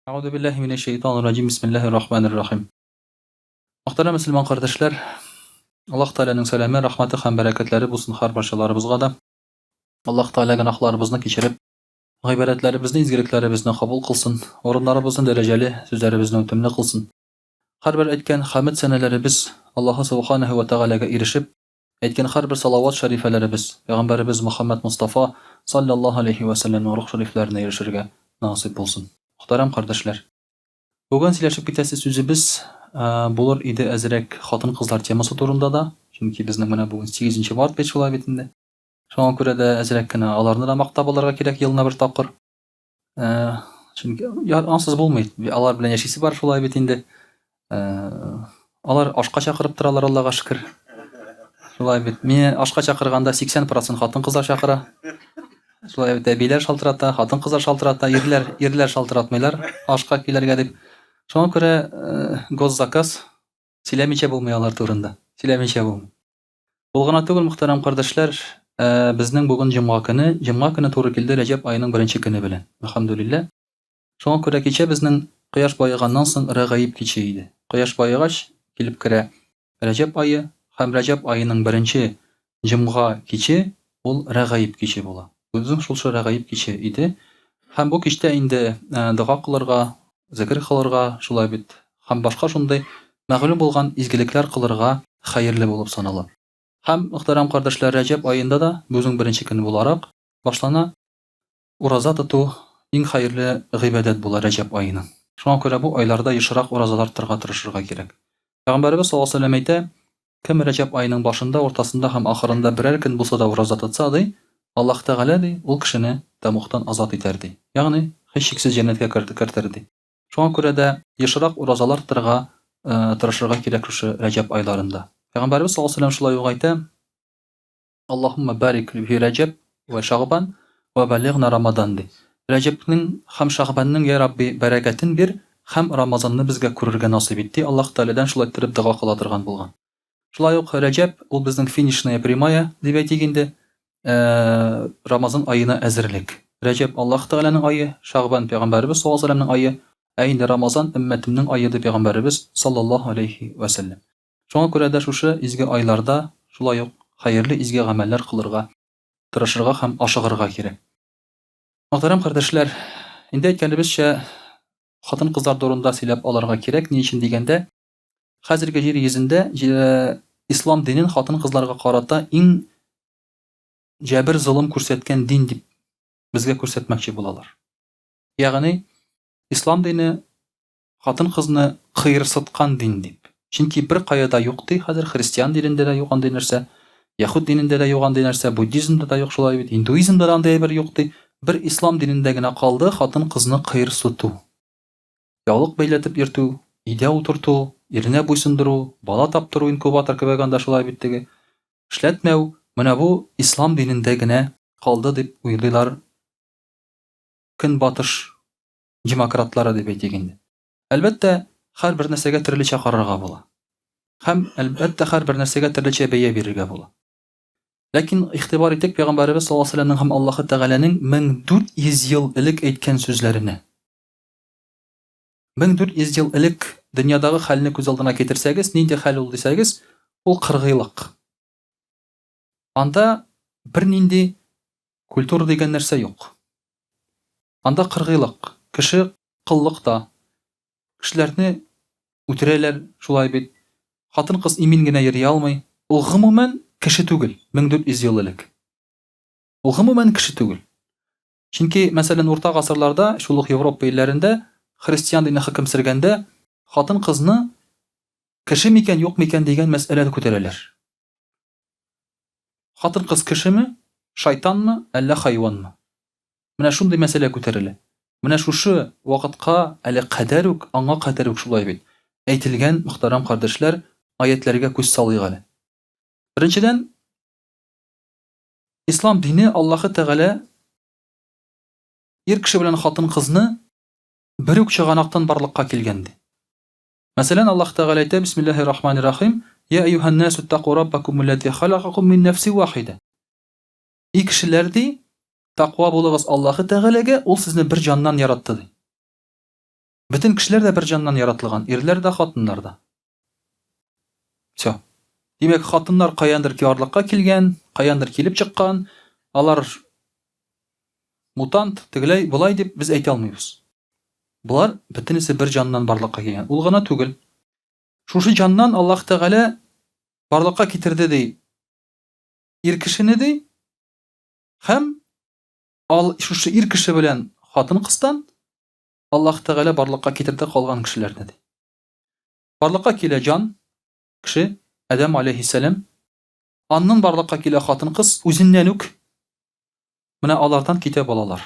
Әгъузу биллаһи минәш шәйтанир раҗим. Бисмиллаһир рахманир рахим. Мөхтәрәм мөселман кардәшләр, Аллаһ Тәгаләнең сәламе, рәхмәте һәм бәрәкәтләре булсын һәр барчаларыбызга да. Аллаһ Тәгалә гөнаһларыбызны кичереп, гыйбадәтләребезне, изгелекләребезне кабул кылсын, урыннарыбызны дәрәҗәле, сүзләребезне үтемле кылсын. Һәрбер әйткән хәмед сәнәләребез Аллаһы Субханаһу ва Тәгаләгә ирешеп, Әйткән һәрбер салават шәрифәләребез Пәйгамбәребез Мөхәммәд Мостафа салләллаһу аләйһи вә сәлләмнең рух шәрифләренә ирешергә насыйп булсын. Мөхтәрәм кардәшләр! Бүген сөйләшеп китәсе сүзебез булыр иде әзрәк хатын-кызлар темасы турында да, чөнки безнең менә бүген сигезенче март бит шулай бит инде. Шуңа күрә дә әзрәк кенә аларны да мактап алырга кирәк елына бер тапкыр. Э, чөнки ансыз булмый. Алар белән яшисе бар шулай бит инде. Э, алар ашка чакырып торалар, Аллага шөкер. Шулай бит. Мине ашка чакырганда 80% хатын-кызлар чакыра. Шулай бит, әбиләр шалтырата, хатын-кызлар шалтырата, ирләр, ирләр шалтыратмыйлар ашка килергә дип. Шуңа күрә э, госзаказ сөйләмичә булмый алар турында. Сөйләмичә булмый. Ул гына түгел, мөхтәрәм кардәшләр, ә, безнең бүген җомга көне, җомга көне туры килде Рәҗәб аеның беренче көне белән. Әлхәмдүлилләһ. Шуңа күрә кичә безнең кояш баеганнан соң Рәгаиб киче иде. Кояш баегач, килеп керә Рәҗәб ае һәм Рәҗәб аеның беренче җомга киче ул Рәгаиб киче була. Безнең шул Рәгаиб киче иде. Һәм бу кичтә инде дога кылырга, зикер кылырга, шулай бит, һәм башка шундый мәгълүм булган изгелекләр кылырга хәерле булып санала. Һәм, мөхтәрәм кардәшләр, Рәҗәб аенда да, бүген беренче көн буларак, башлана ураза тоту иң хәерле гыйбадәт була Рәҗәб аеның. Шуңа күрә бу айларда ешрак уразалар тотарга тырышырга кирәк. Пәйгамбәребез саллаллаһу алейһи ва сәлләм әйтә, Кем Рәҗәб аеның башында, уртасында һәм ахырында берәр көн булса да ураза тотса, ди, Аллаһ Тәгалә, ди, ул кешене тәмугтан азат итәр, ди. Ягъни, һичшиксез җәннәткә кертер, ди. Шуңа күрә дә ешрак уразалар тотарга тырышырга кирәк шушы Рәҗәб айларында. Пәйгамбәребез саллаллаһу алейһи ва сәлләм шулай ук әйтә, Аллаһумма барик фи Рәҗәб вә Шәгъбан вә баллигъна Рамадан, ди. Рәҗәбнең һәм Шәгъбанның, йә Рабби, бәрәкәтен бир һәм Рамазанны безгә күрергә насыйп ит, ди, Аллаһ Тәгаләдән шулай иттереп дога кыла торган булган. Шулай ук Рәҗәб, ул безнең финишная прямая, дип әйтик инде, Рамазан аена әзерлек. Рәҗәб, Аллаһ Тәгаләнең ае, Шәгъбан, Пәйгамбәребез саллаллаһу алейһи ва сәлләмнең ае, ә инде Рамазан, өммәтемнең ае, ди Пәйгамбәребез саллаллаһу алейһи ва сәлләм. Шуңа күрә дә шушы изге айларда шулай ук хәерле изге гамәлләр кылырга тырышырга һәм ашыгырга кирәк. Мөхтәрәм кардәшләр, инде әйткәнебезчә, хатын-кызлар турында сөйләп алырга кирәк. Ни өчен дигәндә, хәзерге җир йөзендә ислам динен хатын-кызларга карата иң җәбер золым күрсәткән дин дип безгә күрсәтмәкче булалар. Ягъни ислам дине Хатын-кызны кыерсыткан дин дип. Чөнки беркая да юк ди, хәзер христиан динендә дә юк андый нәрсә, яһүд динендә дә юк андый нәрсә, буддизмда да юк шулай бит, индуизмда да андый әйбер юк ди. Бер ислам динендә генә калды хатын-кызны кыерсыту. Яулык бәйләтеп йөртү, өйдә утырту, иренә буйсындыру, бала таптыру инкубатор кебек анда шулай бит теге. Эшләтмәү, менә бу ислам динендә генә калды дип уйлыйлар көнбатыш демократлары дип әйтик инде. Әлбәттә, һәрбер нәрсәгә төрлечә карарга була. Һәм, әлбәттә, һәрбер нәрсәгә төрлечә бәя бирергә була. Ләкин игътибар итик Пәйгамбәребез саллаллаһу алейһи вәсәлләмнең һәм Аллаһы Тәгаләнең 1400 ел элек әйткән сүзләренә. 1400 ел элек дөньядагы хәлне күз алдына китерсәгез, нинди хәл ул дисәгез, ул кыргыйлык. Анда бернинди культура дигән нәрсә юк. Анда кыргыйлык, кеше коллыкта. Кешеләрне үтерәләр, шулай бит. Хатын-кыз имин генә йөри алмый. Ул гомумән кеше түгел, 1400 ел элек. Ул гомумән кеше түгел. Чөнки, мәсәлән, урта гасырларда, шул ук Европа илләрендә христиан дине хөкем сөргәндә, хатын-кызны кеше микән, юк микән дигән мәсьәлә күтәрәләр. Хатын-кыз кешеме, шайтанмы, әллә хайванмы? Менә шундый мәсьәлә күтәрелә. Менә шушы вакытка әле кадәр үк, аңа кадәр үк шулай бит. Әйтелгән, мөхтәрәм кардәшләр, аятьләргә күз салыйк әле. Беренчедән, ислам дине Аллаһы Тәгалә ир кеше белән хатын-кызны бер үк чыганактан барлыкка килгән ди. Мәсәлән, Аллаһ Тәгалә әйтә, Бисмиллаһир Рахманир Рахим, Я әйюһән насу иттаку раббакум аллази халакакум мин нәфсин вахида. И кешеләр, ди, таква булыгыз Аллаһы Тәгаләгә, ул сезне бер җаннан яратты, ди. Бөтен кешеләр дә бер җаннан яратылган, ирләр дә, хатыннар да. Всё. Димәк, хатыннар каяндыр киарлыкка килгән, каяндыр килеп чыккан, алар мутант, тегеләй, болай дип без әйтә алмыйбыз. Болар бөтенесе бер җаннан барлыкка килгән. Ул гына түгел. Шушы җаннан Аллаһ Тәгалә барлыкка китерде ди. Ир кешене ди һәм ал шушы ир кеше белән хатын-кыздан Аллаһ Тәгалә барлыкка китерде калган кешеләрне ди. Барлыкка килә җан, кеше, Адәм алейһиссәлам. Аннан барлыкка килә хатын-кыз, үзеннән үк менә алардан китә балалар.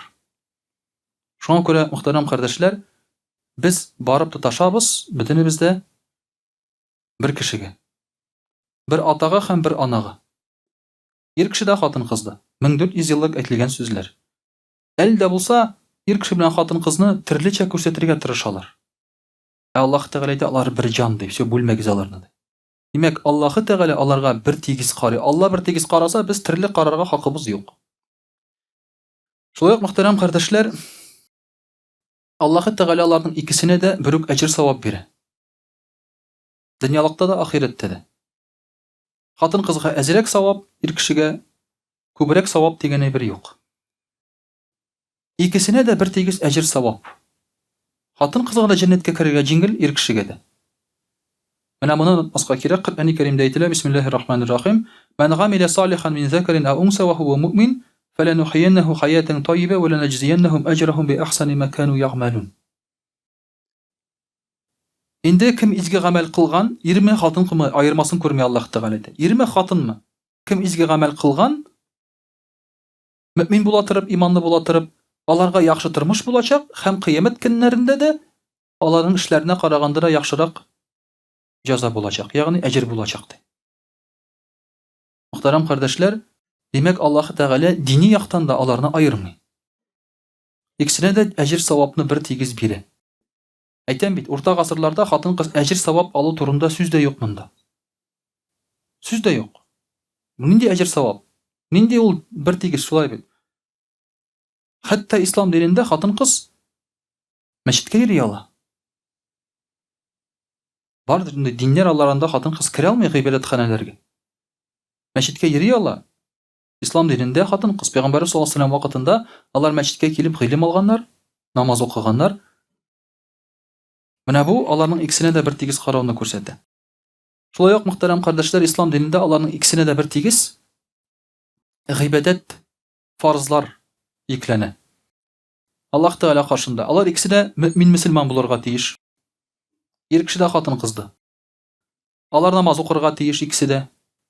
Шуңа күрә, мөхтәрәм кардәшләр, без барып тоташабыз, бөтенебез дә бер кешегә. Бер атага һәм бер анага. Ир кеше дә, хатын-кыз да. 1400 еллык әйтелгән сүзләр. Әле дә булса, ир кеше белән хатын-кызны төрлечә күрсәтергә тырышалар. Ә Аллаһ Тәгалә әйтә, алар бер җан ди, все, бүлмәгез аларны ди. Димәк, Аллаһы Тәгалә аларга бер тигез карый. Алла бер тигез караса, без төрле карарга хакыбыз юк. Шулай ук, мөхтәрәм кардәшләр, Аллаһы Тәгалә аларның икесенә дә бер үк әҗер-савап бирә. Дөньялыкта да, ахирәттә дә. Хатын-кызга әзрәк савап, ир кешегә күбрәк савап дигән әйбер юк. Икесенә дә бер тигез әҗер-савап. Хатын-кызга да җәннәткә керергә җиңел, ир кешегә дә. Менә моны онытмаска кирәк, Коръәни Кәримдә әйтелә, Бисмиллаһир рахманир рахим, Мән гамилә салихан мин зәкәрин ау унса ва һуа муъмин, фәләнухияннәһу хаятән таййибә ва ләнәҗзияннәһум әҗрәһум би әхсәни ма кану ягъмәлун. Инде кем изге гамәл кылган, ирме, хатынмы, аермасын күрми Аллаһ Тәгалә әйтә. Ирме, хатынмы? Кем изге гамәл кылган, мөмин була торып, иманлы була торып, аларга яхшы тормыш булачак һәм кыямәт көннәрендә дә аларның эшләренә караганда да яхшырак җәза булачак, ягъни әҗер булачак ди. Мөхтәрәм кардәшләр, димәк, Аллаһ Тәгалә дини яктан да аларны аермый. Икесенә дә әҗер-савапны бер тигез бирә. Әйтәм бит, урта гасырларда хатын-кыз әҗер-савап алу турында сүз дә юк монда. Сүз дә юк. Нинди әҗер-савап? Нинди ул бер тигез, шулай бит? Хәтта ислам динендә хатын-кыз мәчеткә йөри ала. Бар инде диннәр аларында хатын-кыз керә алмый гыйбадәтханәләргә. Мәчеткә йөри ала. Ислам динендә хатын-кыз пәйгамбәрбез саллаллаһу алейһи вакытында алар мәчеткә килеп гыйлем алганнар, намаз укыганнар. Менә бу аларның икесенә дә бер тигез карауны күрсәтә. Шулай ук, мөхтәрәм кардәшләр, ислам динендә аларның икесенә дә бер тигез гыйбадәт фарызлар йөкләнә. Аллаһ Тәгалә каршында алар икесе дә мөмин мөселман булырга тиеш. Ир кеше дә, хатын-кыз да. Алар намаз укырга тиеш икесе дә.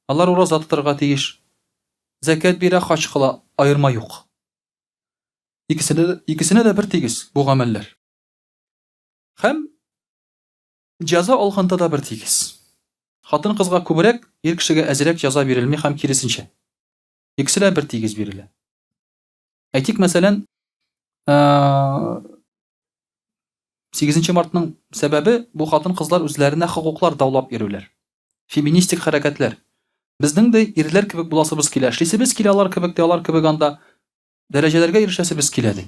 Алар ураза тотарга тиеш. Зәкят бирә, хаҗ кыла, аерма юк. Икесенә дә, икесенә дә бер тигез бу гамәлләр. Һәм җәза алганда да бер тигез. Хатын-кызга күбрәк, ир кешегә әзрәк җәза бирелми һәм киресенчә. Икесе дә бер тигез бирелә. Әйтик, мәсәлән, 8 мартның сәбәбе бу хатын-кызлар үзләренә хокуклар даулап йөрүләр. Феминистик хәрәкәтләр. Безнең дә ирләр кебек буласыбыз килә, эшлисебез килә алар кебек ди, алар кебек анда дәрәҗәләргә ирешәсебез килә ди.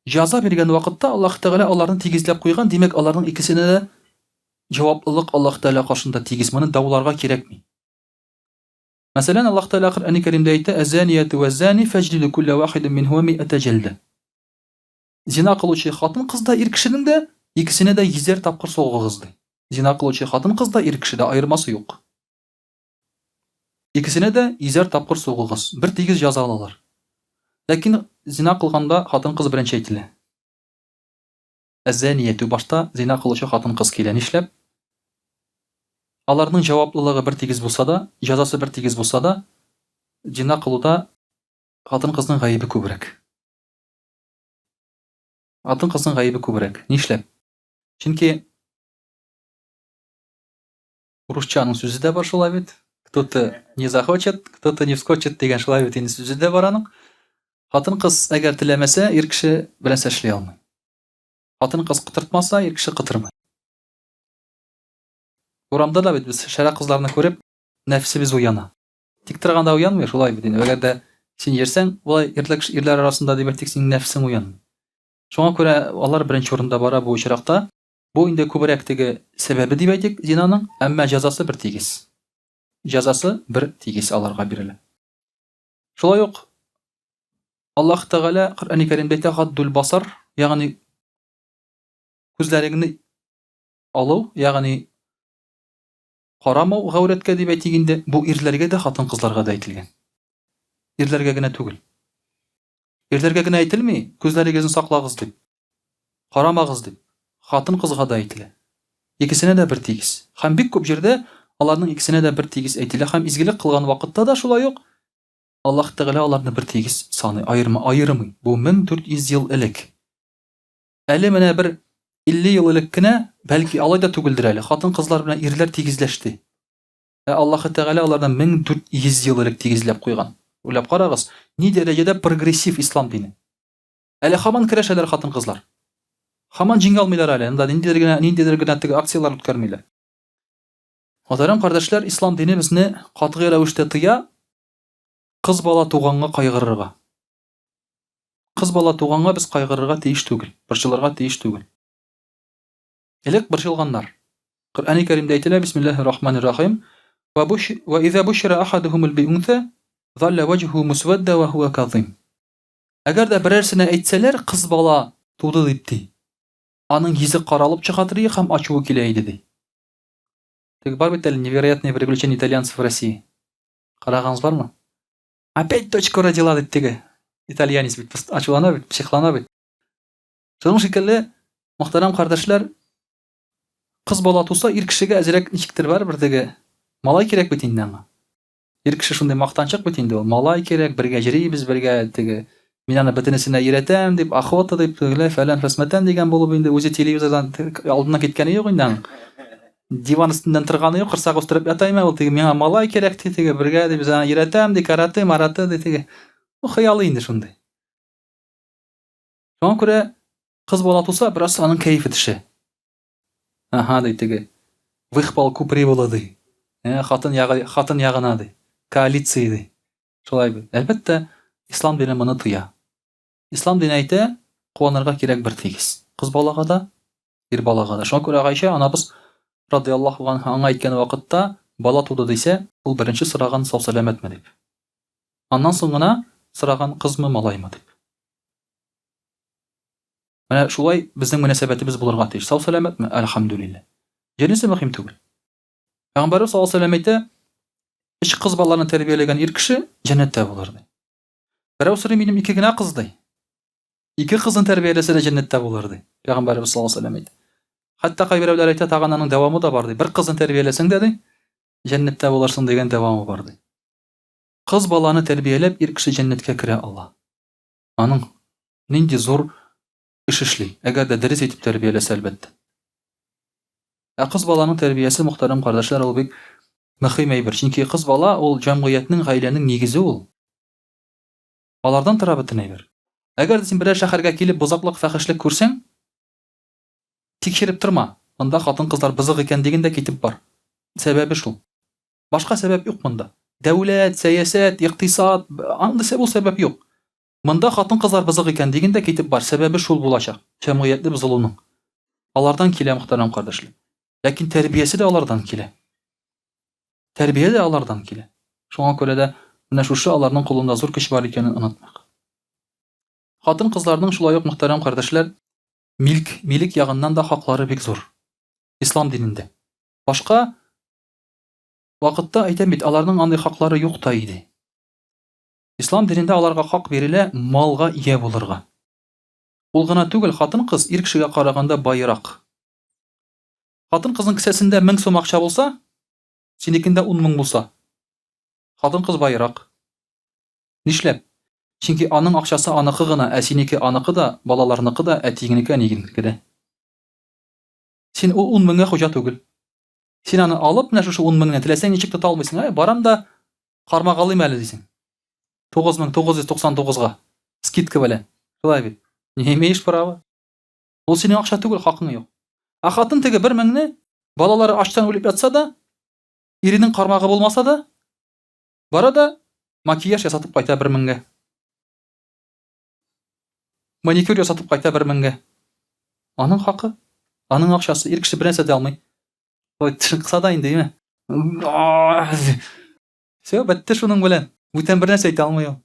Җәза биргән вакытта Аллаһ Тәгалә аларны тигезләп куйган, димәк, аларның икесенә дә җаваплылык Аллаһ Тәгалә каршында тигез. Моны дауларга кирәкми. Мәсәлән, Аллаһ Тәгалә Коръәни Кәримдә әйтә, Әз-занияту вәз-зани фәҗлиду кулля вахидин минһума ми'ата җәлдә. Зина кылучы хатын-кыз да, ир кешенең дә, икесенә дә йөзәр тапкыр сугыгыз, ди. Зина кылучы хатын-кыз да, ир кеше дә, аермасы юк. Икесенә дә йөзәр тапкыр сугыгыз. Бер тигез җәза алалар. Ләкин зина кылганда хатын-кыз беренче әйтелә. Әз-занияту башта зина кылучы хатын-кыз килә. Нишләп? Аларның җаваплылыгы бер тигез булса да, җәзасы бер тигез булса да, зина кылуда хатын-кызның гаебе күбрәк. Хатын-кызның гаебе күбрәк. Нишләп? Чөнки русча аның сүзе дә бар шулай бит. Кто-то не захочет, кто-то не вскочит дигән шулай бит инде сүзе дә бар аның. Хатын-кыз әгәр теләмәсә, ир кеше бернәрсә эшли алмый. Хатын-кыз котыртмаса, ир кеше котырмый. Урамда да бит без шәрә кызларны күреп, нәфсебез уяна. Тик торганда уянмый, шулай бит инде. Әгәр дә син йөрсәң, болай ирләр, ирләр арасында дип әйтик, синең нәфсең уянмый. Шуңа күрә алар беренче урында бара бу очракта. Бу инде күбрәк теге сәбәбе дип әйтик зинаның, әмма җәзасы бер тигез. Җәзасы бер тигез аларга бирелә. Шулай ук Аллаһ Тәгалә Коръәни Кәримдә әйтә, Гаддул басар, ягъни күзләреңне алу, ягъни карамау гаурәткә дип әйтик инде, бу ирләргә дә, хатын-кызларга да әйтелгән. Ирләргә генә түгел. Ирләргә генә әйтелми, күзләрегезне саклагыз дип. Карамагыз дип. Хатын-кызга да әйтелә. Икесенә дә бер тигез. Һәм бик күп җирдә аларның икесенә дә бер тигез әйтелә һәм изгелек кылган вакытта да шулай ук Аллаһ Тәгалә аларны бер тигез саный, аерма, аермый. Бу 1400 ел элек. Әле менә бер 50 ел элек кенә, бәлки алай да түгелдер әле, хатын-кызлар белән ирләр тигезләште. Ә Аллаһы Тәгалә аларны 1400 ел элек тигезләп куйган. Уйлап карагыз, ни дәрәҗәдә прогрессив ислам дине. Әле һаман көрәшәләр хатын-кызлар. Һаман җиңә алмыйлар әле. Анда ниндидер генә, ниндидер генә теге акцияләр үткәрмиләр. Мөхтәрәм кардәшләр, ислам дине безне катгый рәвештә тыя кыз бала туганга кайгырырга. Кыз бала туганга без кайгырырга тиеш түгел, борчылырга тиеш түгел. Элек борчылганнар. Коръәни Кәримдә әйтелә, Бисмиллаһир Рахманир Рахим, Ва буш ва иза бушира ахадухумул би унса, залла ваҗһу мусвадда ва хуа казим. Әгәр дә берәрсенә әйтсәләр, кыз бала туды дип ди. Аның йөзе каралып чыга торый һәм ачуы килә иде ди. Теге бар бит әле невероятные приключения итальянцев в России. Караганыгыз бармы? Опять дочку родила дип теге итальянец бит ачулана бит, психлана бит. Шуның шикелле, мөхтәрәм кардәшләр, кыз бала туса, ир кешегә әзрәк ничектер барыбер теге малай кирәк бит инде аңа. Ир кеше шундый мактанчык бит инде ул. Малай кирәк, бергә йөрибез, бергә теге мин аны бөтенесенә өйрәтәм дип, охота дип, тегеләй фәлән фәсмәтән дигән булып инде үзе телевизордан алдыннан киткәне юк инде аның. Диван өстеннән торганы юк, корсак үстереп ята имә ул теге миңа малай кирәк ди, теге бергә дип, аны өйрәтәм ди, карате, марате ди теге. Бу хыялы инде шундый. Шуңа күрә кыз бала туса, бераз аның кәефе төшә. Аһа, ди теге. В их полку прибыло, ди. Ә, хатын ягы, хатын ягына, ди. Коалиция, ди. Шулай бит. Әлбәттә, ислам дине моны тыя. Ислам дине әйтә, куанырга кирәк бер тигез. Кыз балага да, ир балага да. Шуңа күрә Гайшә анабыз радиаллаһу анха аңа әйткән вакытта, бала туды дисә, ул беренче сораган сау-сәламәтме дип. Аннан соң гына сораган кызмы, малаймы дип. Менә шулай безнең мөнәсәбәтебез булырга тиеш. Сау сәламәтме? Әлхәмдүлилләһ. Җенесе мөһим түгел. Пәйгамбәрбез саллаллаһу алейһи әйтә, өч кыз баланы тәрбияләгән ир кеше җәннәттә булыр ди. Берәү сорый, минем ике генә кыз ди. Ике кызын тәрбияләсә дә җәннәттә булыр ди. Пәйгамбәрбез саллаллаһу алейһи әйтә. Хәтта кайберәүләр әйтә, тагын аның дәвамы да бар ди. Бер кызын тәрбияләсәң дә ди, җәннәттә булырсың дигән дәвамы бар ди. Кыз баланы тәрбияләп ир кеше җәннәткә керә ала. Аның нинди зур эш эшли, әгәр дә дөрес итеп тәрбияләсә, әлбәттә. Ә кыз баланың тәрбиясе, мөхтәрәм кардәшләр, ул бик мөһим әйбер. Чөнки кыз бала ул җәмгыятьнең, гаиләнең нигезе ул. Алардан тора бөтен әйбер. Әгәр дә син берәр шәһәргә килеп бозаклык, фәхешлек күрсәң, тикшереп торма, монда хатын-кызлар бозык икән диген дә китеп бар. Сәбәбе шул. Башка сәбәп юк монда. Дәүләт, сәясәт, икътисад, андый ул сәбәп юк. Монда хатын-кызлар бозык икән диген дә китеп бар. Сәбәбе шул булачак. Җәмгыятьне бозылуның. Алардан килә, мөхтәрәм кардәшләр. Ләкин тәрбиясе дә алардан килә. Тәрбия дә алардан килә. Шуңа күрә дә менә шушы аларның кулында зур көч бар икәнен онытмыйк. Хатын-кызларның шулай ук, мөхтәрәм кардәшләр, милк, милек ягыннан да хаклары бик зур. Ислам динендә. Башка вакытта, әйтәм бит, аларның андый хаклары юк та иде. Ислам динендә аларга хак бирелә малга ия булырга. Ул гына түгел, хатын-кыз ир кешегә караганда баерак. Хатын-кызның кесәсендә 1000 сум акча булса, синекендә 10 мең булса, хатын-кыз баерак. Нишләп? Чөнки аның акчасы аныкы гына, ә синеке аныкы да, балаларныкы да, әтиеңнеке, әниеңнеке дә. Син ул 10 меңгә хуҗа түгел. Син аны алып, менә шушы 10 меңне теләсәң ничек тота алмыйсың. Әй, барам да кармак алыйм әле дисең. 9999-га скидка белән. Шулай бит. Не имеешь права. Ул синең акча түгел, хакың юк. Ә хатын теге 1 меңне балалары ачтан үлеп ятса да, иренең кармагы булмаса да, бара да макияж ясатып кайта 1 меңгә. Маникюр ясатып кайта бер меңгә. Аның хакы, аның акчасы. Ир кеше бернәрсә дә алмый. Ой, тешен кыса да инде, әйме? Все, бетте шуның белән. Бүтән бернәрсә әйтә алмый ул.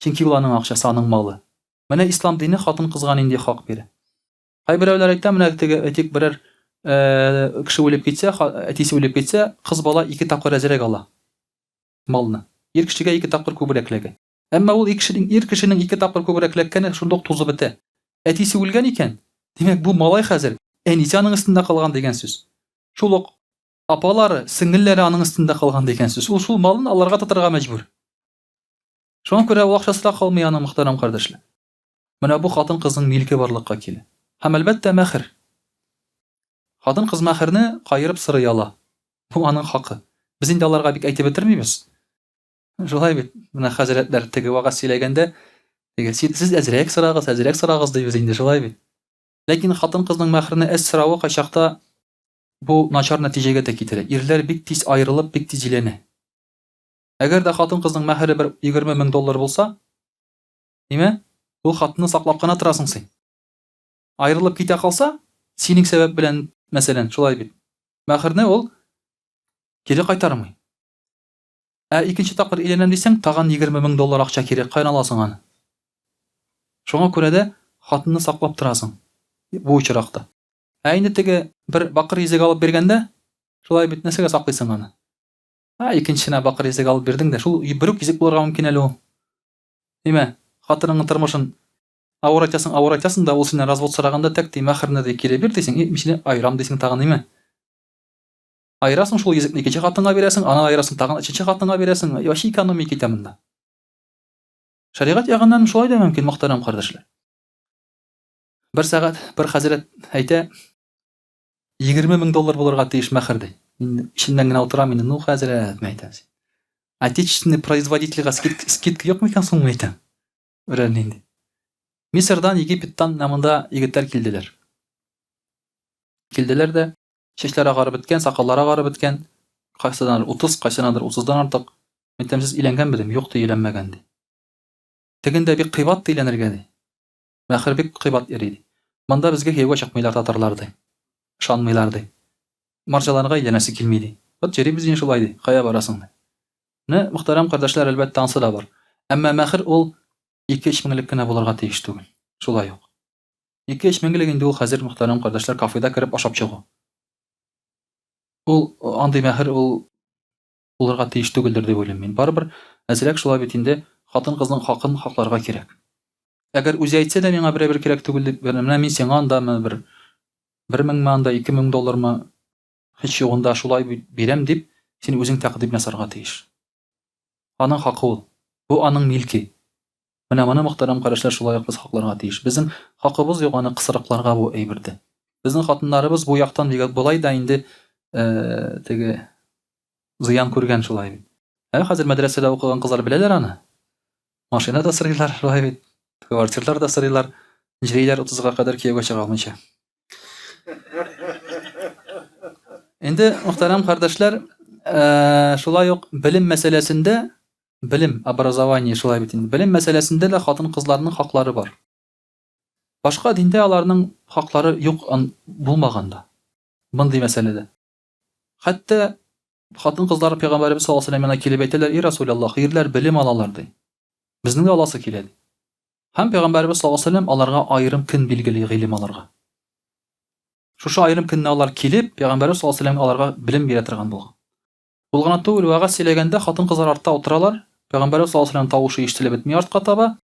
Чөнки ул аның акчасы, аның малы. Менә ислам дине хатын-кызга нинди хак бирә. Кайберәүләр әйтә, менә теге әйтик берәр э, кеше үлеп китсә, әтисе үлеп китсә, кыз бала ике тапкыр әзрәк ала малны. Ир кешегә ике тапкыр күбрәк эләгә. Әмма ул кешенең, ир кешенең ике тапкыр күбрәк эләккәне шундук тузып бетә. Әтисе үлгән икән, димәк, бу малай хәзер әнисе аның өстендә калган дигән сүз. Шул ук апалары, сеңелләре аның өстендә калган дигән сүз. Ул шул малын аларга тотарга мәҗбүр. Шуңа күрә ул акчасы да калмый аның, мөхтәрәм кардәшләр. Менә бу хатын-кызның милке барлыкка килә. Һәм, әлбәттә, мәхер. Хатын-кыз мәхерне каерып сырый ала. Бу аның хакы. Без инде аларга бик әйтеп бетермибез. Шулай бит, менә хәзрәтләр теге вәгазь сөйләгәндә, теге сез әзрәк сорагыз, әзрәк сорагыз дибез инде, шулай бит. Ләкин хатын-кызның мәхерне әз соравы кайчакта бу начар нәтиҗәгә дә китерә. Ирләр бик тиз аерылып, бик тиз өйләнә. Әгәр дә хатын-кызның мәһере бер 20 мең доллар булса, ниме? Ул хатынны саклап кына торасың син. Аерылып китә калса, синең сәбәп белән, мәсәлән, шулай бит. Мәһерне ул кире кайтармый. Ә икенче тапкыр өйләнәм дисәң, тагын 20 мең доллар акча кирәк, каян аласың аны? Шуңа күрә дә хатынны саклап торасың бу очракта. Ә инде теге бер бакыр йөзек алып биргәндә, шулай бит, нәрсәгә саклыйсың аны? Ә икенчесенә бакыр йөзек алып бирдең дә, шул бер үк йөзек булырга мөмкин әле ул. Димә, хатыныңның тормышын авырайтасың, авырайтасың да, ул синнән развод сораганда, тәк ди, мәһерне ди, кире бир дисең, и, мин сине аерам дисең тагын, димә. Аерасың шул йөзекне икенче хатынга бирәсең, аны аерасың тагын өченче хатынга бирәсең, вообще экономия китә монда. Шәригать ягыннан шулай да мөмкин, мөхтәрәм кардәшләр. Бер сәгать бер хәзрәт әйтә, 20 мең доллар булырга тиеш мәхер ди. Мин эчемнән генә утырам инде, ну хәзрәт, мин әйтәм син. Отечественный производительгә скидка, скидка юк микән соң, мин әйтәм. Берәр нинди. Мисырдан, Египеттан менә монда егетләр килделәр. Килделәр дә, чәчләр агарып беткән, сакаллар агарып беткән. Кайсыдандыр 30, кайсынадыр 30-дан артык. Мин әйтәм, сез өйләнгәнме дим? Юк ди, өйләнмәгән ди. Тегендә бик кыйбат ди өйләнергә ди. Мәхер бик кыйбат йөри, ди. Монда безгә кияүгә чыкмыйлар татарлар, ди. Ышанмыйлар, ди. Марҗаларга өйләнәсе килми, ди. Вот йөрибез инде шулай, ди. Кая барасың, ди. Менә, мөхтәрәм кардәшләр, әлбәттә, ансы да бар. Әмма мәхер ул 2-3 меңлек кенә булырга тиеш түгел. Шулай ук. 2-3 меңлек инде ул хәзер, мөхтәрәм кардәшләр, кафеда кереп ашап чыгу. Ул андый мәхер ул булырга тиеш түгелдер дип уйлыйм мин. Барыбер әзрәк шулай бит инде хатын-кызның хакын хакларга кирәк. Әгәр үзе әйтсә дә миңа берәбер кирәк түгел дип, менә мин сиңа анда бер 1000 меңме анда 2000 доллармы һич югында шулай бирәм дип, син үзең тәкъдим ясарга тиеш. Аның хакы ул. Бу аның милки. Менә моны, мөхтәрәм кардәшләр, шулай ук без хакларга тиеш. Безнең хакыбыз юк аны кысрыкларга бу әйбердә. Безнең хатыннарыбыз бу яктан болай да инде э, теге зыян күргән шулай бит. Ә хәзер мәдрәсәдә укыган кызлар беләләр аны. Машина да сорыйлар, шулай бит. Квартирлар да сорыйлар. Җөриләр 30-га кадәр кияүгә чыга алмыйча. Инде, мөхтәрәм кардәшләр, э, шулай ук белем мәсьәләсендә Белем, образование, шулай бит инде. Белем мәсьәләсендә дә хатын-кызларның хаклары бар. Башка диндә аларның хаклары юк булмаган да. Мондый мәсьәләдә. Хәтта хатын-кызлар пәйгамбәребез саллаллаһу алейһи янына килеп әйтәләр, "И Расулаллаһ, ирләр белем алалар" ди. Безнең дә аласы килә ди. Һәм пәйгамбәребез саллаллаһу алейһи аларга аерым көн билгели гыйлем алырга. Шушы аерым көнне алар килеп, пәйгамбәребез саллаллаһу алейһи аларга белем бирә торган булган. Ул гына түгел, вәгазь сөйләгәндә хатын-кызлар артта утыралар, Пәйгамбәребез саллаллаһу алейһи тавышы ишетелеп бетми артка таба.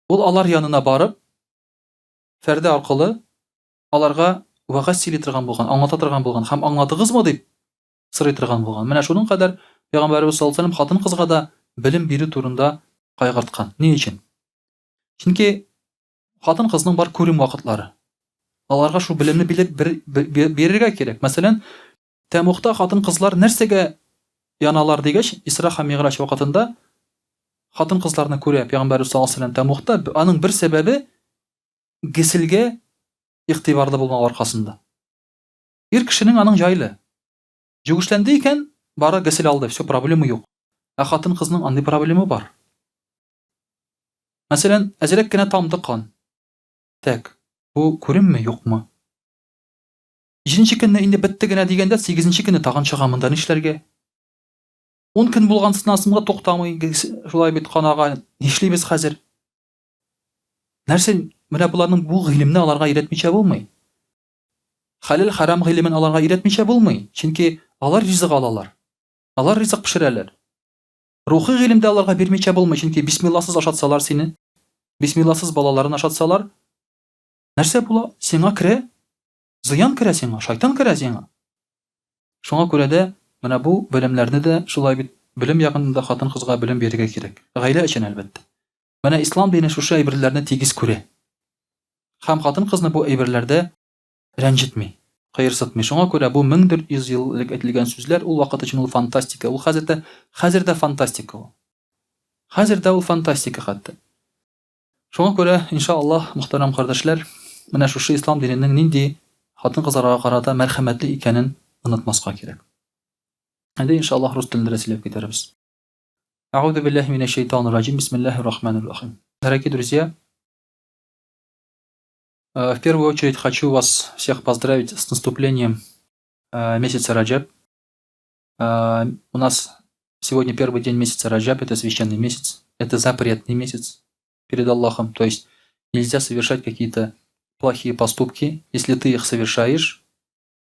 Ул алар янына барып, фәрдә аркылы аларга вәгазь сөйли торган булган, аңлата торган булган һәм аңладыгызмы дип сорый торган булган. Менә шуның кадәр Пәйгамбәребез саллаллаһу алейһи хатын-кызга да белем бирү турында кайгырткан. Ни өчен? Чөнки Хатын-кызның бар күрем вакытлары. Аларга шул белемне бирергә кирәк. Мәсәлән, тәмугта хатын-кызлар нәрсәгә яналар дигәч, Исра һәм Мигъраҗ вакытында хатын-кызларны күрә Пәйгамбәрбез саллаллаһу алейһи ва тәмугта, аның бер сәбәбе геселгә игътибарлы булмау аркасында. Ир кешенең аның җайлы. Җүгешләнде икән, бары гесел алды, все, проблема юк. Ә хатын-кызның андый проблема бар. Мәсәлән, әзрәк кенә тамды кан. Так, бу күремме, юкмы? Җиденче көнне инде бетте генә дигәндә, сигезенче көнне тагын чыга, монда нишләргә? Ун көн булгансыннан соң да туктамый, шулай бит кан ага, нишлибез хәзер? Нәрсә, менә боларның бу гыйлемне аларга өйрәтмичә булмый. Хәләл хәрам гыйлемен аларга өйрәтмичә булмый, чөнки алар ризык алалар. Алар ризык пешерәләр. Рухи гыйлем дә аларга бирмичә булмый, чөнки бисмилласыз ашатсалар сине, бисмилласыз балаларын ашатсалар, нәрсә була? Сиңа керә, зыян керә сиңа, шайтан керә сиңа. Шуңа күрә дә менә бу белемнәрне дә шулай бит белем ягында хатын-кызга белем бирергә кирәк. Гаилә өчен, әлбәттә. Менә ислам дине шушы әйберләрне тигез күрә. Һәм хатын-кызны бу әйберләрдә рәнҗетми, кыерсытмый. Шуңа күрә бу 1400 ел элек әйтелгән сүзләр ул вакыт өчен ул фантастика. Ул хәзер дә, хәзер дә фантастика ул. Хәзер дә ул фантастика хәтта. Шуңа күрә, инша Аллаһ, мөхтәрәм кардәшләр, менә шушы ислам диненең нинди хатын-кызларга карата мәрхәмәтле икәнен онытмаска кирәк. Инде инша Аллаһ рус телендә дә сөйләп китәрбез. Әгъузу биллаһи минәш шайтанир раҗим. Бисмиллаһир рахманир рахим. Дорогие друзья, в первую очередь хочу вас всех поздравить с наступлением месяца Раджаб. У нас сегодня первый день месяца Раджаб, это священный месяц, это запретный месяц перед Аллахом, то есть нельзя совершать какие-то плохие поступки, если ты их совершаешь,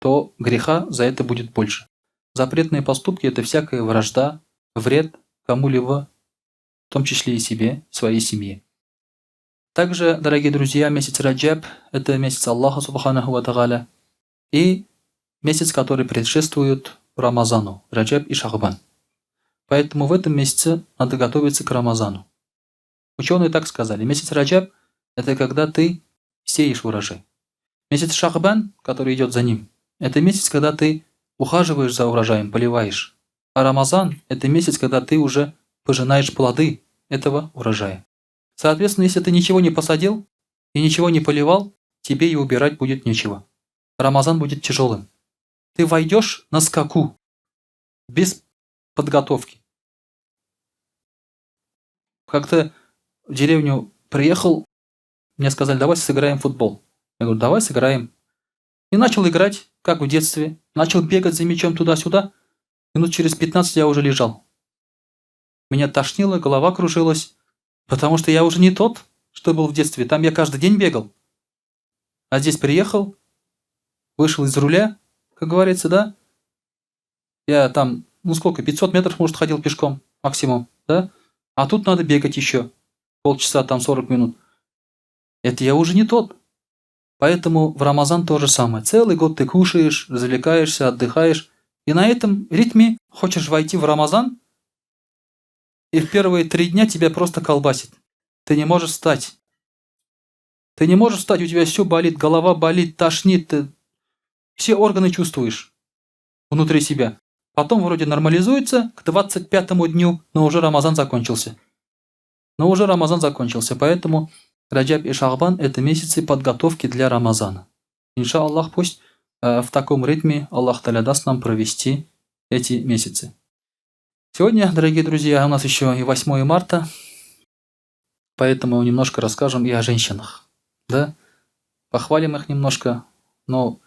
то греха за это будет больше. Запретные поступки – это всякая вражда, вред кому-либо, в том числе и себе, своей семье. Также, дорогие друзья, месяц Раджаб – это месяц Аллаха Субханаху Ва Тагаля и месяц, который предшествует Рамазану, Раджаб и Шахбан. Поэтому в этом месяце надо готовиться к Рамазану. Ученые так сказали. Месяц Раджаб – это когда ты сеешь урожай. Месяц Шахбан, который идет за ним, это месяц, когда ты ухаживаешь за урожаем, поливаешь. А Рамазан – это месяц, когда ты уже пожинаешь плоды этого урожая. Соответственно, если ты ничего не посадил и ничего не поливал, тебе и убирать будет нечего. Рамазан будет тяжелым. Ты войдешь на скаку, без подготовки. Как-то в деревню приехал, мне сказали, давай сыграем в футбол. Я говорю, давай сыграем. И начал играть, как в детстве. Начал бегать за мячом туда-сюда. Минут через 15 я уже лежал. Меня тошнило, голова кружилась. Потому что я уже не тот, что был в детстве. Там я каждый день бегал. А здесь приехал, вышел из руля, как говорится, да? Я там, ну сколько, 500 метров, может, ходил пешком максимум, да? А тут надо бегать еще полчаса, там 40 минут. Это я уже не тот. Поэтому в Рамазан то же самое. Целый год ты кушаешь, развлекаешься, отдыхаешь. И на этом ритме хочешь войти в Рамазан, и в первые три дня тебя просто колбасит. Ты не можешь встать. Ты не можешь встать, у тебя все болит, голова болит, тошнит, ты все органы чувствуешь внутри себя. Потом вроде нормализуется к 25 дню, но уже Рамазан закончился. Но уже Рамазан закончился, поэтому Раджаб и Шахбан – это месяцы подготовки для Рамазана. Иншаллах, пусть в таком ритме Аллах Таля даст нам провести эти месяцы. Сегодня, дорогие друзья, у нас еще и 8 марта, поэтому немножко расскажем и о женщинах. Да? Похвалим их немножко, но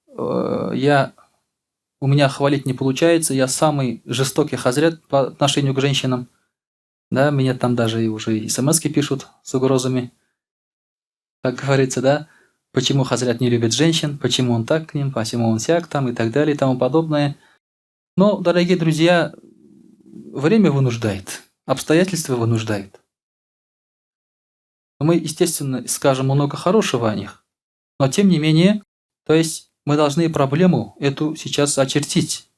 э, я, у меня хвалить не получается, я самый жестокий хазрет по отношению к женщинам. Да, меня там даже и уже и смс пишут с угрозами. Как говорится, да, почему хазрят не любит женщин, почему он так к ним, почему он сяк там и так далее и тому подобное. Но, дорогие друзья, время вынуждает, обстоятельства вынуждают. Мы, естественно, скажем много хорошего о них, но тем не менее, то есть мы должны проблему эту сейчас очертить.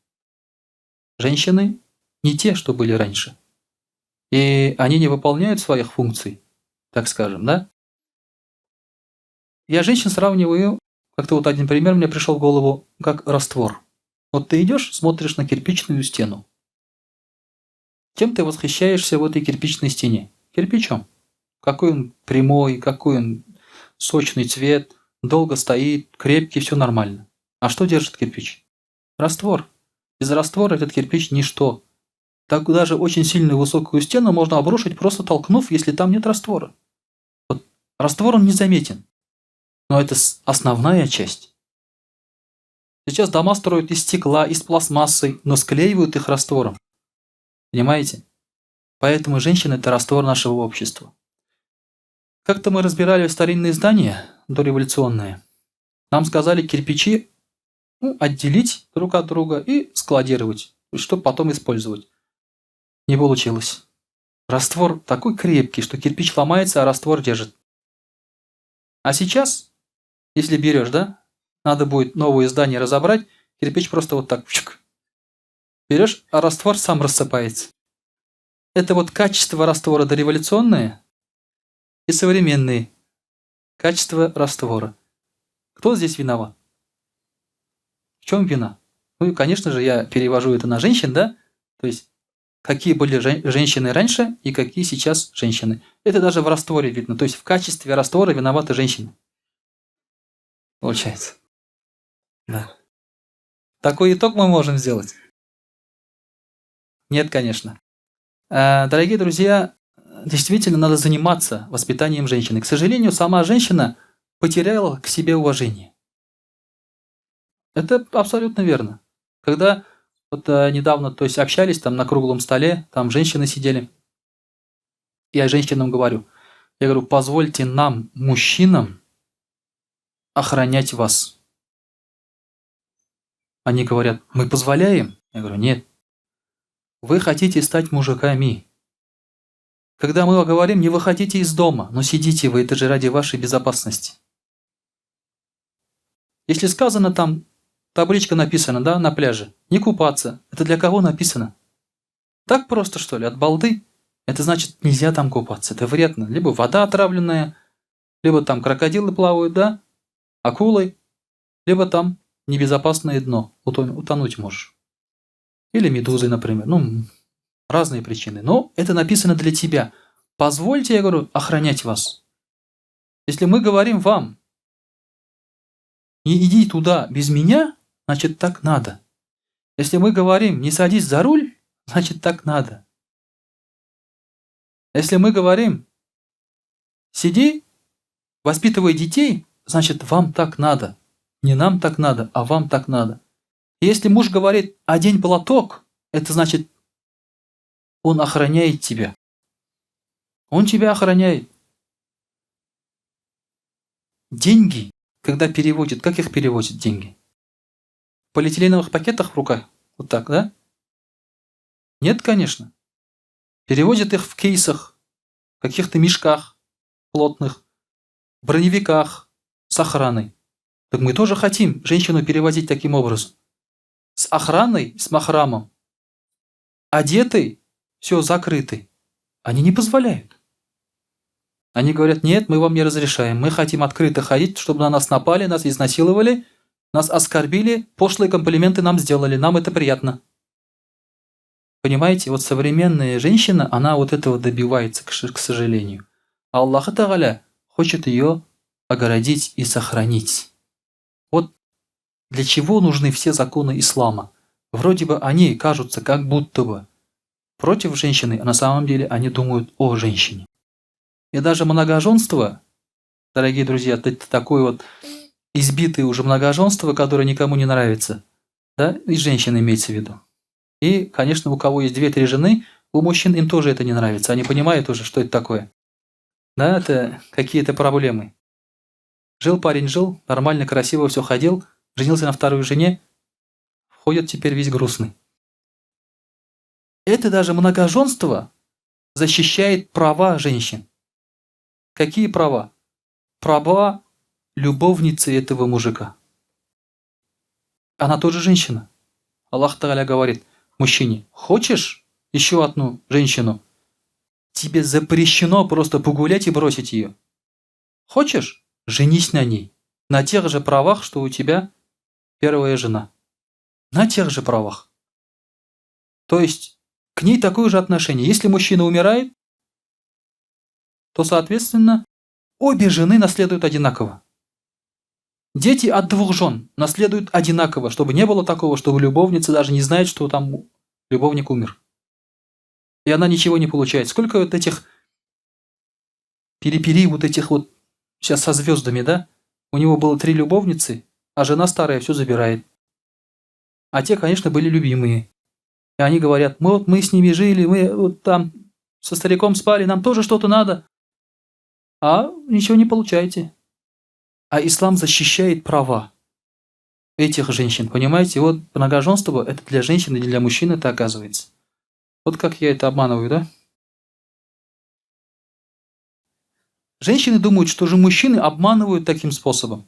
Женщины не те, что были раньше. И они не выполняют своих функций, так скажем, да? Я женщин сравниваю, как-то вот один пример мне пришел в голову, как раствор. Вот ты идешь, смотришь на кирпичную стену. Чем ты восхищаешься в этой кирпичной стене? Кирпичом. Какой он прямой, какой он сочный цвет, долго стоит, крепкий, все нормально. А что держит кирпич? Раствор. Без раствора этот кирпич ничто. Так даже очень сильную высокую стену можно обрушить, просто толкнув, если там нет раствора. Вот раствор, он незаметен. Но это основная часть. Сейчас дома строят из стекла, из пластмассы, но склеивают их раствором. Понимаете? Поэтому женщина – это раствор нашего общества. Как-то мы разбирали старинные здания, дореволюционные. Нам сказали кирпичи, ну, отделить друг от друга и складировать, чтобы потом использовать. Не получилось. Раствор такой крепкий, что кирпич ломается, а раствор держит. А сейчас, если берешь, да, надо будет новое здание разобрать, кирпич просто вот так пчик, берешь, а раствор сам рассыпается. Это вот качество раствора дореволюционное и современные качество раствора. Кто здесь виноват? В чем вина? Ну и, конечно же, я перевожу это на женщин, да? То есть, какие были женщины раньше и какие сейчас женщины. Это даже в растворе видно. То есть, в качестве раствора виноваты женщины. Получается. Да. Такой итог мы можем сделать? Нет, конечно. Дорогие друзья, действительно надо заниматься воспитанием женщины. К сожалению, сама женщина потеряла к себе уважение. Это абсолютно верно. Когда вот недавно, то есть, общались там на круглом столе, там женщины сидели, я женщинам говорю, я говорю: «Позвольте нам, мужчинам, охранять вас». Они говорят: «Мы позволяем». Я говорю: «Нет. Вы хотите стать мужиками. Когда мы говорим, не выходите из дома, но сидите вы, это же ради вашей безопасности». Если сказано там, табличка написана, да, на пляже, не купаться, это для кого написано? Так просто, что ли, от балды? Это значит, нельзя там купаться, это вредно. Либо вода отравленная, либо там крокодилы плавают, да, акулы, либо там небезопасное дно, утонуть можешь. Или медузы, например. Ну, разные причины. Но это написано для тебя. Позвольте, я говорю, охранять вас. Если мы говорим вам, не иди туда без меня, значит, так надо. Если мы говорим, не садись за руль, значит, так надо. Если мы говорим, сиди, воспитывай детей, значит, вам так надо. Не нам так надо, а вам так надо. Если муж говорит, одень платок, это значит, он охраняет тебя. Он тебя охраняет. Деньги, когда переводят, как их переводят деньги? В полиэтиленовых пакетах в руках? Вот так, да? Нет, конечно. Переводят их в кейсах, в каких-то мешках плотных, броневиках с охраной. Так мы тоже хотим женщину перевозить таким образом. С охраной, с махрамом. Одетый, все закрытый. Они не позволяют. Они говорят: «Нет, мы вам не разрешаем. Мы хотим открыто ходить, чтобы на нас напали, нас изнасиловали, нас оскорбили, пошлые комплименты нам сделали, нам это приятно». Понимаете, вот современная женщина, она вот этого добивается, к сожалению. А Аллах Тәгалә хочет ее огородить и сохранить. Вот для чего нужны все законы ислама? Вроде бы они кажутся как будто бы против женщины, а на самом деле они думают о женщине. И даже многоженство, дорогие друзья, это такое вот избитое уже многоженство, которое никому не нравится, да, и женщины имеется в виду. И, конечно, у кого есть две-три жены, у мужчин, им тоже это не нравится. Они понимают уже, что это такое. Да, это какие-то проблемы. Жил парень, жил, нормально, красиво все ходил, женился на второй жене, ходит теперь весь грустный. Это даже многоженство защищает права женщин. Какие права? Права любовницы этого мужика. Она тоже женщина. Аллах Тәгалә говорит мужчине: хочешь еще одну женщину? Тебе запрещено просто погулять и бросить ее. Хочешь? Женись на ней. На тех же правах, что у тебя первая жена. На тех же правах. То есть к ней такое же отношение. Если мужчина умирает, то, соответственно, обе жены наследуют одинаково. Дети от двух жен наследуют одинаково, чтобы не было такого, чтобы любовница даже не знает, что там любовник умер. И она ничего не получает. Сколько вот этих перепери вот этих вот сейчас со звездами, да? У него было три любовницы, а жена старая все забирает. А те, конечно, были любимые. И они говорят, мы вот мы с ними жили, мы вот там со стариком спали, нам тоже что-то надо. А ничего не получаете. А ислам защищает права этих женщин, понимаете? Вот многоженство – это для женщин и для мужчин это оказывается. Вот как я это обманываю, да? Женщины думают, что же мужчины обманывают таким способом.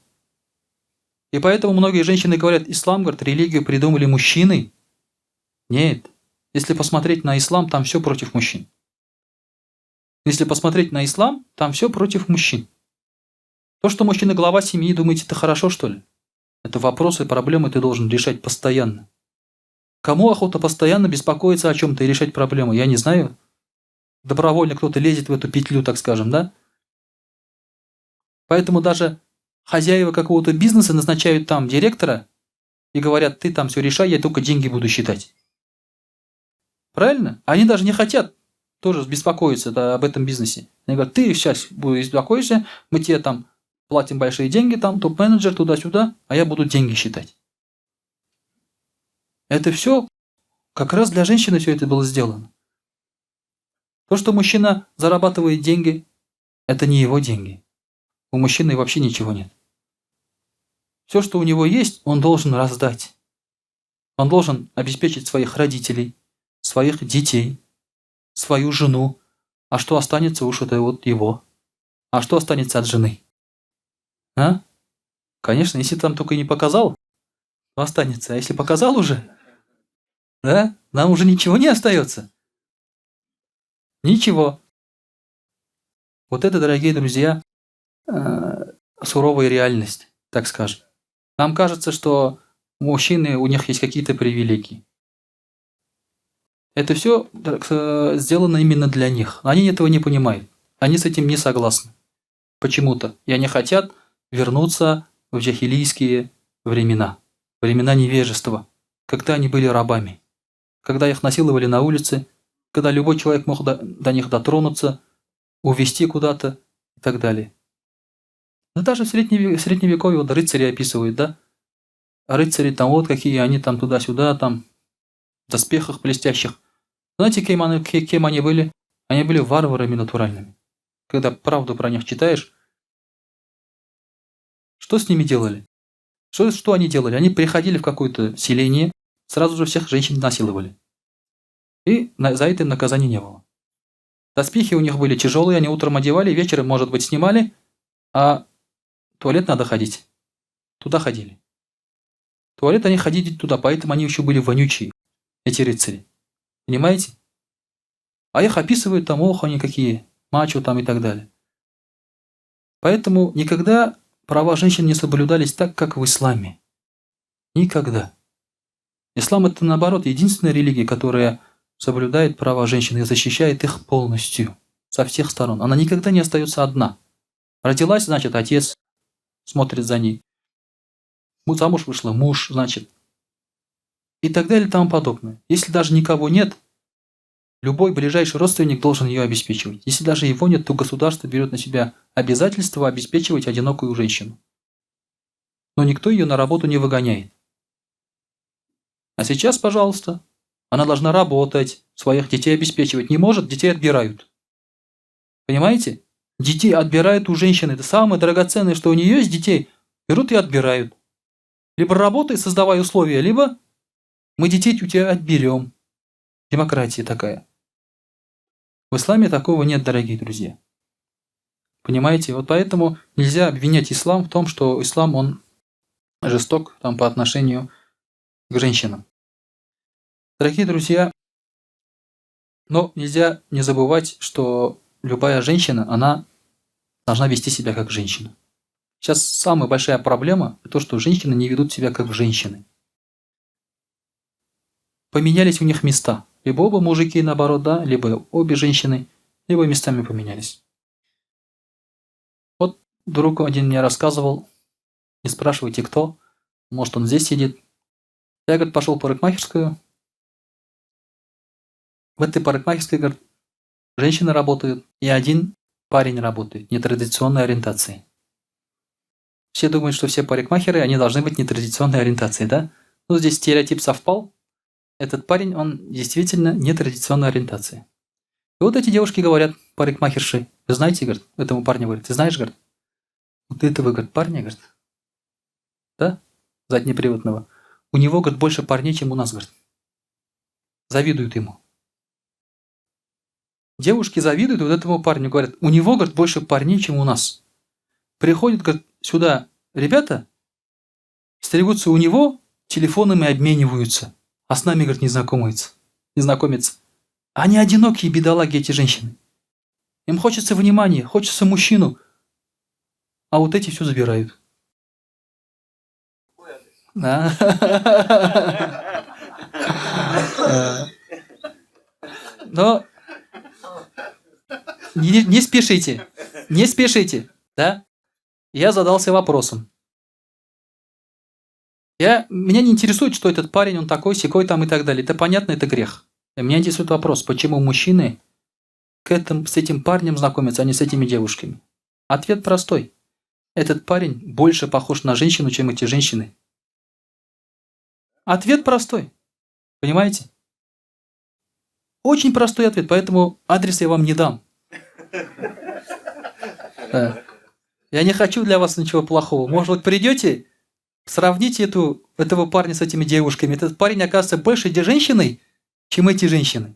И поэтому многие женщины говорят, ислам, говорит, религию придумали мужчины. Нет. Если посмотреть на ислам, там все против мужчин. Если посмотреть на ислам, там все против мужчин. То, что мужчина глава семьи, думаете, это хорошо, что ли? Это вопросы, проблемы ты должен решать постоянно. Кому охота постоянно беспокоиться о чем-то и решать проблемы? Я не знаю. Добровольно кто-то лезет в эту петлю, так скажем, да? Поэтому даже хозяева какого-то бизнеса назначают там директора и говорят, ты там все решай, я только деньги буду считать. Правильно? Они даже не хотят тоже беспокоиться, да, об этом бизнесе. Они говорят, ты сейчас будешь беспокоишься, мы тебе там платим большие деньги, там топ-менеджер туда-сюда, а я буду деньги считать. Это все как раз для женщины все это было сделано. То, что мужчина зарабатывает деньги, это не его деньги. У мужчины вообще ничего нет. Все, что у него есть, он должен раздать. Он должен обеспечить своих родителей, своих детей, свою жену. А что останется, уж это вот его. А что останется от жены? А? Конечно, если там только не показал, то останется. А если показал уже, да, нам уже ничего не остается. Ничего. Вот это, дорогие друзья, суровая реальность, так скажем. Нам кажется, что мужчины, у них есть какие-то привилегии. Это все сделано именно для них. Они этого не понимают. Они с этим не согласны. Почему-то. И они хотят вернуться в джахилийские времена. Времена невежества. Когда они были рабами. Когда их насиловали на улице. Когда любой человек мог до них дотронуться, увести куда-то и так далее. Но даже в средневековье вот рыцари описывают, да? Рыцари там вот какие они там туда-сюда, там в доспехах блестящих. Знаете, кем они были? Они были варварами натуральными. Когда правду про них читаешь, что с ними делали? Что они делали? Они приходили в какое-то селение, сразу же всех женщин насиловали. И за это им наказания не было. Доспехи у них были тяжелые, они утром одевали, вечером, может быть, снимали, а в туалет надо ходить. Туда ходили. В туалет они ходили туда, поэтому они еще были вонючие, эти рыцари. Понимаете? А их описывают там, ох, они какие, мачо там и так далее. Поэтому никогда права женщин не соблюдались так, как в исламе. Никогда. Ислам это, наоборот, единственная религия, которая соблюдает права женщин и защищает их полностью, со всех сторон. Она никогда не остается одна. Родилась, значит, отец смотрит за ней. Замуж вышла, муж, значит. И так далее и тому подобное. Если даже никого нет, любой ближайший родственник должен ее обеспечивать. Если даже его нет, то государство берет на себя обязательство обеспечивать одинокую женщину. Но никто ее на работу не выгоняет. А сейчас, пожалуйста, она должна работать, своих детей обеспечивать. Не может, детей отбирают. Понимаете? Детей отбирают у женщины. Это самое драгоценное, что у нее есть, детей берут и отбирают. Либо работай, создавай условия, либо мы детей у тебя отберем. Демократия такая. В исламе такого нет, дорогие друзья. Понимаете? Вот поэтому нельзя обвинять ислам в том, что ислам, он жесток там, по отношению к женщинам. Дорогие друзья, но нельзя не забывать, что любая женщина, она должна вести себя как женщина. Сейчас самая большая проблема – то, что женщины не ведут себя как женщины. Поменялись у них места. Либо оба мужики, наоборот, да, либо обе женщины, либо местами поменялись. Вот друг один мне рассказывал, не спрашивайте кто, может он здесь сидит. Я, говорит, пошел в парикмахерскую. В этой парикмахерской, говорит, женщины работают, и один парень работает нетрадиционной ориентации. Все думают, что все парикмахеры, они должны быть нетрадиционной ориентации, да? Ну, здесь стереотип совпал. Этот парень, он действительно нетрадиционной ориентации. И вот эти девушки говорят, парикмахерши, вы знаете, говорит, этому парню говорит, ты знаешь, говорит, вот этого, говорит, парня, говорит, да, заднеприводного, у него, говорит, больше парней, чем у нас, говорит. Завидуют ему. Девушки завидуют вот этому парню, говорят, у него, говорит, больше парней, чем у нас. Приходят, говорит, сюда ребята, стригутся у него, телефонами обмениваются, а с нами, говорит, не знакомятся. Не знакомятся. Они одинокие бедолаги, эти женщины. Им хочется внимания, хочется мужчину, а вот эти все забирают. Да. Но не спешите, не спешите, да? Я задался вопросом. Меня не интересует, что этот парень, он такой, сякой там и так далее. Это понятно, это грех. Меня интересует вопрос, почему мужчины с этим парнем знакомятся, а не с этими девушками? Ответ простой. Этот парень больше похож на женщину, чем эти женщины. Ответ простой. Понимаете? Очень простой ответ, поэтому адрес я вам не дам. Да. Я не хочу для вас ничего плохого. Может, вот придете, сравните этого парня с этими девушками. Этот парень оказывается больше женщиной, чем эти женщины.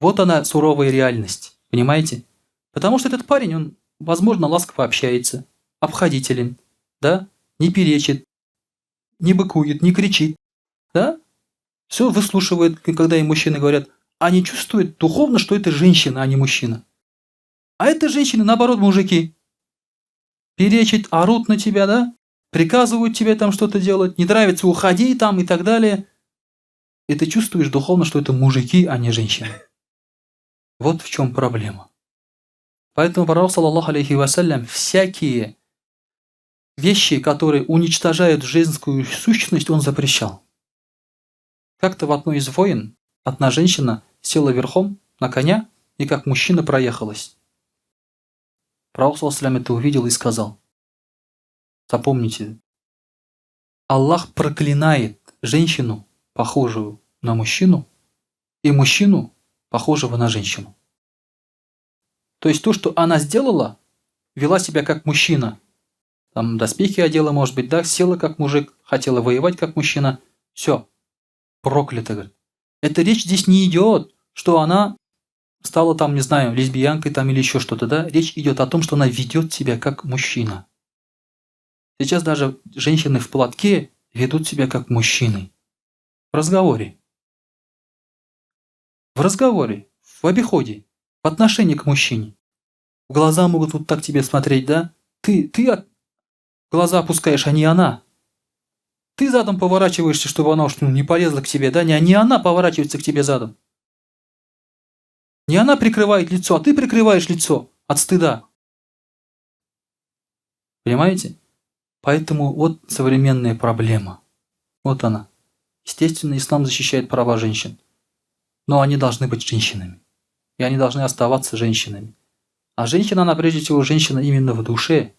Вот она, суровая реальность. Понимаете? Потому что этот парень, он, возможно, ласково общается, обходителен, да? Не перечит, не быкует, не кричит, да? Все выслушивает, когда им мужчины говорят. Они чувствуют духовно, что это женщина, а не мужчина. А это женщины, наоборот, мужики. Перечат, орут на тебя, да? Приказывают тебе там что-то делать, не нравится, уходи там и так далее. И ты чувствуешь духовно, что это мужики, а не женщины. Вот в чем проблема. Поэтому пророк, саллаллаху алейхи вассалям, всякие вещи, которые уничтожают женскую сущность, он запрещал. Как-то в одной из войн одна женщина села верхом на коня и как мужчина проехалась. Пророк, саллаллаху алейхи вассалям, это увидел и сказал: запомните, Аллах проклинает женщину, похожую на мужчину, и мужчину, похожего на женщину. То есть то, что она сделала, вела себя как мужчина. Там доспехи одела, может быть, да, села как мужик, хотела воевать как мужчина. Все, проклято, говорит. Эта речь здесь не идет, что она стала там, не знаю, лесбиянкой там или еще что-то, да. Речь идет о том, что она ведет себя как мужчина. Сейчас даже женщины в платке ведут себя как мужчины. В разговоре. В разговоре, в обиходе, в отношении к мужчине. В глаза могут вот так тебе смотреть, да? Ты глаза опускаешь, а не она. Ты задом поворачиваешься, чтобы она уж не полезла к тебе, да? Не она поворачивается к тебе задом. Не она прикрывает лицо, а ты прикрываешь лицо от стыда. Понимаете? Поэтому вот современная проблема. Вот она. Естественно, ислам защищает права женщин. Но они должны быть женщинами. И они должны оставаться женщинами. А женщина, она прежде всего женщина именно в душе,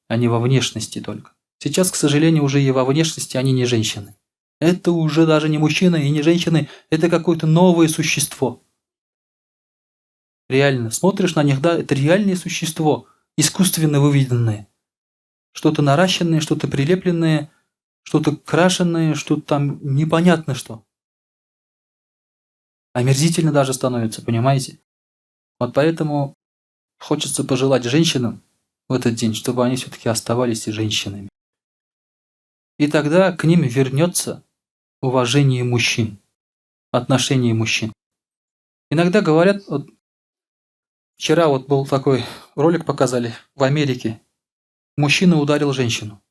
а не во внешности только. Сейчас, к сожалению, уже и во внешности они не женщины. Это уже даже не мужчины и не женщины, это какое-то новое существо. Реально, смотришь на них, да, это реальное существо, искусственно выведенное. Что-то наращенное, что-то прилепленное, что-то крашенное, что-то там непонятно что. Омерзительно даже становится, понимаете? Вот поэтому хочется пожелать женщинам в этот день, чтобы они все-таки оставались женщинами. И тогда к ним вернется уважение мужчин, отношение мужчин. Иногда говорят, вот вчера вот был такой ролик показали в Америке. Мужчина ударил женщину.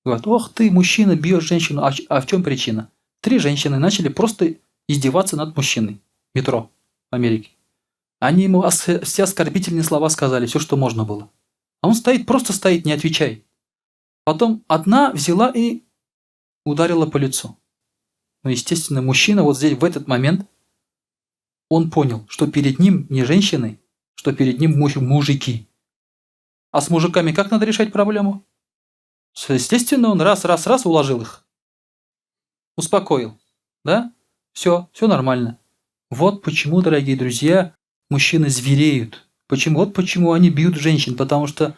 Говорят, ох ты, мужчина, бьешь женщину. А в чем причина? 3 женщины начали просто издеваться над мужчиной в метро в Америке. Они ему все оскорбительные слова сказали, все, что можно было. А он стоит, просто стоит, не отвечает. Потом одна взяла и ударила по лицу. Ну, естественно, мужчина вот здесь в этот момент Он понял, что перед ним не женщины, что перед ним мужики. А с мужиками как надо решать проблему? Естественно, он раз, раз, раз уложил их. Успокоил. Да? Все, все нормально. Вот почему, дорогие друзья, мужчины звереют. Почему? Вот почему они бьют женщин. Потому что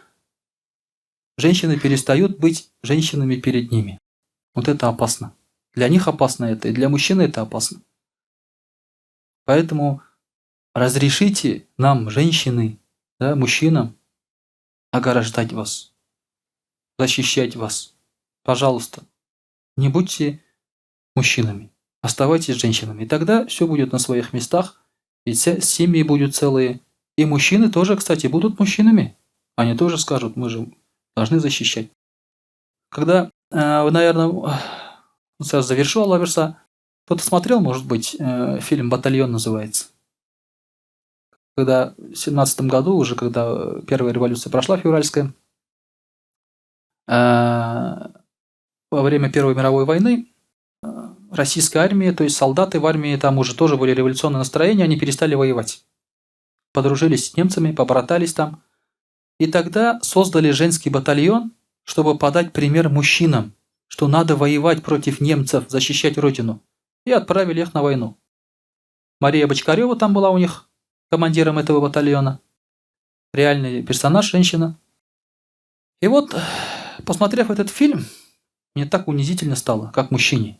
женщины перестают быть женщинами перед ними. Вот это опасно. Для них опасно это, и для мужчины это опасно. Поэтому разрешите нам, женщины, да, мужчинам, ограждать вас, защищать вас. Пожалуйста, не будьте мужчинами, оставайтесь женщинами. И тогда все будет на своих местах, и семьи будут целые. И мужчины тоже, кстати, будут мужчинами. Они тоже скажут, мы же должны защищать. Когда, вы, наверное, сейчас завершу, Алла бирсә. Кто-то смотрел, может быть, фильм «Батальон» называется? Когда в 17-м году, уже когда первая революция прошла, февральская, во время Первой мировой войны российская армия, то есть солдаты в армии, там уже тоже были революционные настроения, они перестали воевать. Подружились с немцами, побратались там. И тогда создали женский батальон, чтобы подать пример мужчинам, что надо воевать против немцев, защищать родину. И отправили их на войну. Мария Бочкарева там была у них командиром этого батальона. Реальный персонаж, женщина. И вот, посмотрев этот фильм, мне так унизительно стало, как мужчине.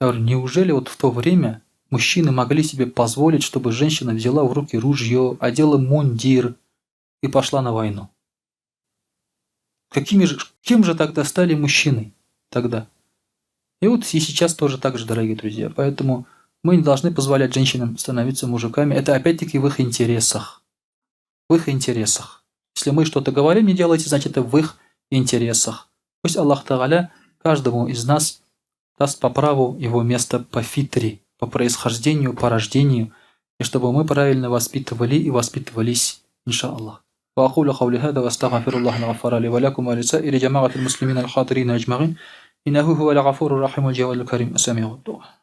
Я говорю, неужели вот в то время мужчины могли себе позволить, чтобы женщина взяла в руки ружье, одела мундир и пошла на войну? Кем же тогда стали мужчины тогда? И вот и сейчас тоже так же, дорогие друзья. Поэтому мы не должны позволять женщинам становиться мужиками. Это опять-таки в их интересах. В их интересах. Если мы что-то говорим, не делайте, значит, это в их интересах. Пусть Аллах Тагаля каждому из нас даст по праву его место по фитре, по происхождению, по рождению, и чтобы мы правильно воспитывали и воспитывались, иншаллах. وأقول قولي هذا وأستغفر الله الغفار لي ولكم ولسائر جماعة المسلمين الحاضرين أجمعين إنه هو الغفور الرحيم الجواد الكريم السميع الدعاء.